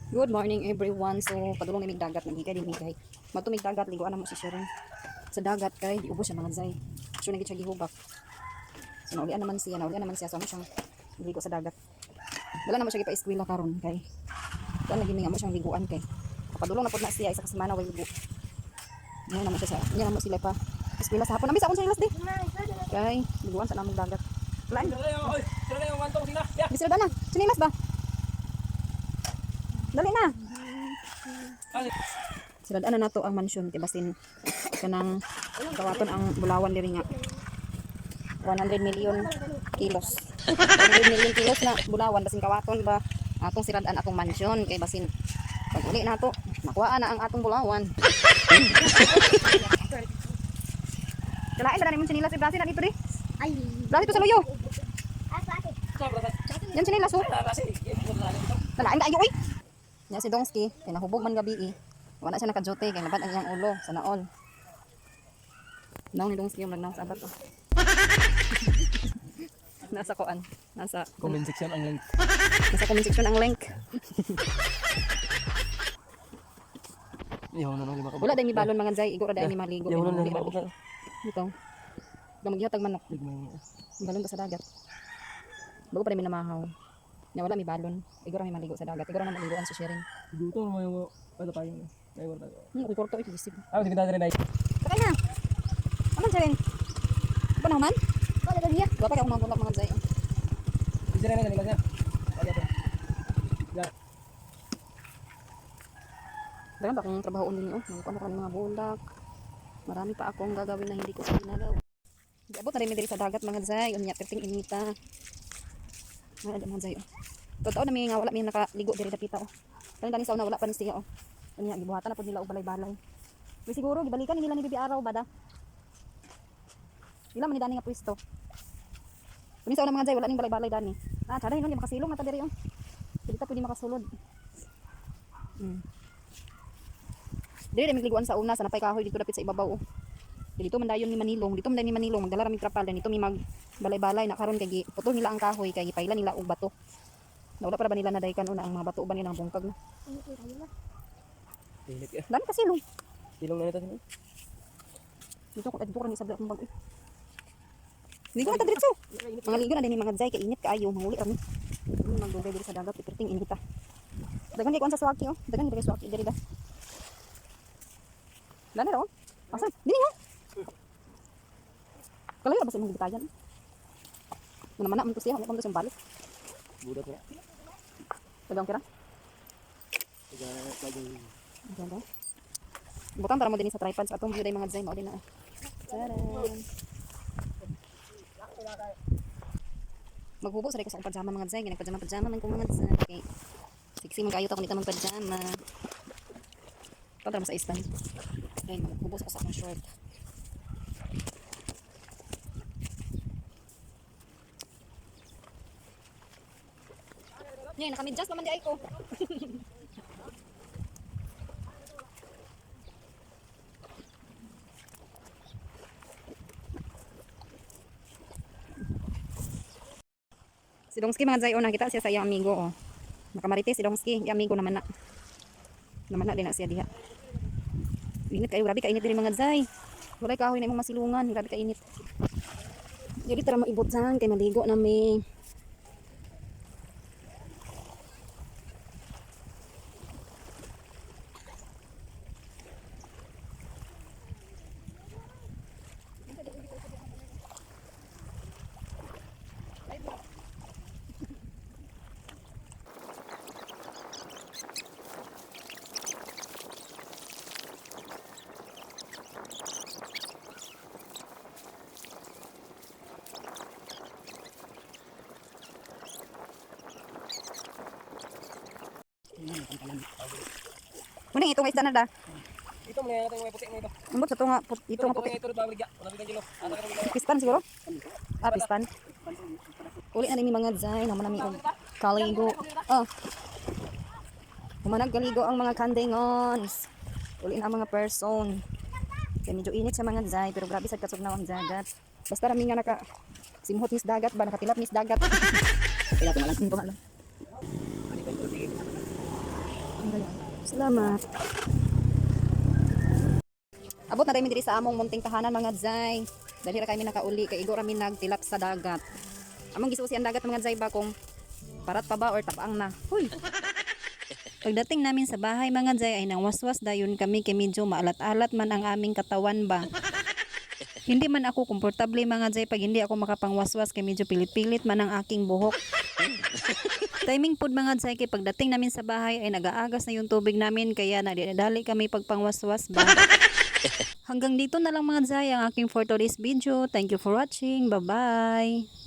Good morning, everyone. So padulong ni dagat, naghikay din hikay. Matumig dagat, liguan na mo si Sharon. Sa dagat kay giubos siya, mga zay. So nagit siya gihubak. So naulian naman siya, naulian naman siya, so ano siyang ligo sa dagat. Wala naman siya gipa-eskwela karon kay kuan lagi nga mo siyang liguan kay kapadulong na pud na siya isa ka semana way ligo. Niya naman siya sa niya naman sila pa eskwela sa hapon. Nami sa akong sinilas di. Kay liguan sa namong dagat. Wala ni. Bisira na. Sinilas ba? Dali na. Sila na nato ang mansyon kay basin kanang kawaton ang bulawan diri nga 100 million kilos. 100 million kilos na bulawan, basin kawaton ba atong sirad-an atong mansyon kay basin pag uli nato makuha na ang atong bulawan. Kalain na nimong sinilas si Brasi na dito di. Ay. Brasi to sa luyo. Ate, ate. Yan sinilas oh. Kalain kayo oy. Nya si Dongski kay nahubog man gabi eh. Wala siya nakajote kay nabad ang iyang ulo sa naol. Naong ni Dongski yung nagnaong sa abat oh. Nasa koan, nasa Comment section ang link. Nasa comment section ang link. Ihaw na nung lima ka. Wala dai mi balon, mga zay, igo ra dai mi maligo. Ihaw na nung Dili lima ra ka. Ito. Gamagyaw tag manok. Balon pa sa dagat. Bago pa rin mi namahaw. Nya wala mi balon. Igo ra mi maligo sa dagat. Igo ra na maliguan si Sherin. Guto mo yung ano pa yun. Ay wala tayo. Okay korto ito isip. Ah, sige tayo rin ay. Sakay na. Aman, Sherin? Apa na man? Wala ka niya. Wala pa kay akong mga bulak, mga zay. Sige rin na niya. Okay. Ya. Daghan pa akong trabaho ninyo. Nangkuha ko ng mga bulak. Marami pa akong gagawin na hindi ko pa ginagawa. Abot na rin mi diri sa dagat, mga zay. Unya perting inita. Wala mga zay. Oh. Totoo na mi nga wala mi nakaligo diri dapita oh. Kaning dani sa una wala pa ni siya oh. Unya gibuhatan na pud nila og balay-balay. May siguro gibalikan nila ni Bibi Araw bada. Ila man ni dani nga pwesto. Kuni sa una, mga zay, wala ning balay-balay dani. Ah, tsada hinon di makasilong na ta diri oh. Dili ta pwede makasulod. Dili rin magliguan sa una sa napay kahoy dito dapit sa ibabaw. Oh. Dito man dayon ni Manilong, dito man dayon ni Manilong magdala ra mig trapal dito mi mag balay-balay na karon kay gi putol nila ang kahoy kay gipailan nila og bato. Nawala para ba nila nadaykan una ang mga bato uban nila ang bungkag na. Init ya. Dami kasi long. Silong na nito sila. Dito ko dito ko rin isabla akong bag. Eh. Ligo na ta diretso. Mga ligo na din ni mga zay kay init kaayo, manguli ra mi. Ano magdugay diri sa dagat, iperting inita. Dagan kay kuan sa swaki oh. Dagan kay swaki diri da. Dani ra oh. Asa? Dini oh. Kalayo ba sa imong bitayan? Mana mana man to siya, man to siyang balik. Budat na. Dagang kira. Tiga lagi. Okay ba? Butang para mo din sa tripod sa atong view day, mga zay, mao din na. Oh. Taran. Maghubo sa ko sa akong pajama, mga zay, ginagpajama pajama man ko, mga zay. Okay. Sexy man kayo ta kung di ta magpajama. Tara mo sa stand. Ayun, maghubo sa ko sa akong short. Ngayon, nakamidyas naman di ay ko. Si Dongski, mga zay, oh, nakita siya sa iyang amigo oh. Nakamarite si Dongski, iyang amigo naman na. Naman na din na siya diha. Init kayo, grabe kainit diri, mga zay. Walay kahoy na imong masilungan, grabe kainit. Dili tara maibot kay maligo na mi. Muning itong isda na da. Ito mo na yung may puti mo ito. Ambot sa tunga, ito nga puti. Ito ba bigya. Wala bigyan kilo. Ano ka bigyan? Pispan siguro? Ah, pispan. Uli na rin mga zay, naman nami og kaligo. Oh. Humanag kaligo ang mga kandingons. Uli na ang mga person. Kaya medyo init sa mga zay, pero grabe sa katsugnaw ang dagat. Basta rami nga naka simhot mis dagat ba, nakatilap mis dagat. Kaya tumalang, tumalang. Salamat. Abot na diri sa among munting tahanan, mga zay. Dali ra kami nakauli kay igo ra mi nagtilap sa dagat. Among gisusi ang dagat, mga zay, ba kung parat pa ba or tabaang na. Huy. Pagdating namin sa bahay, mga zay, ay nangwaswas dayon kami kay medyo maalat-alat man ang aming katawan ba. Hindi man ako komportable, mga zay, pag hindi ako makapangwaswas kay medyo pilit-pilit man ang aking buhok. Timing pod, mga zay, kay pagdating namin sa bahay ay nag-aagas na yung tubig namin kaya nadali kami pagpangwaswas ba. Hanggang dito na lang, mga zay, ang aking for today's video. Thank you for watching. Bye-bye!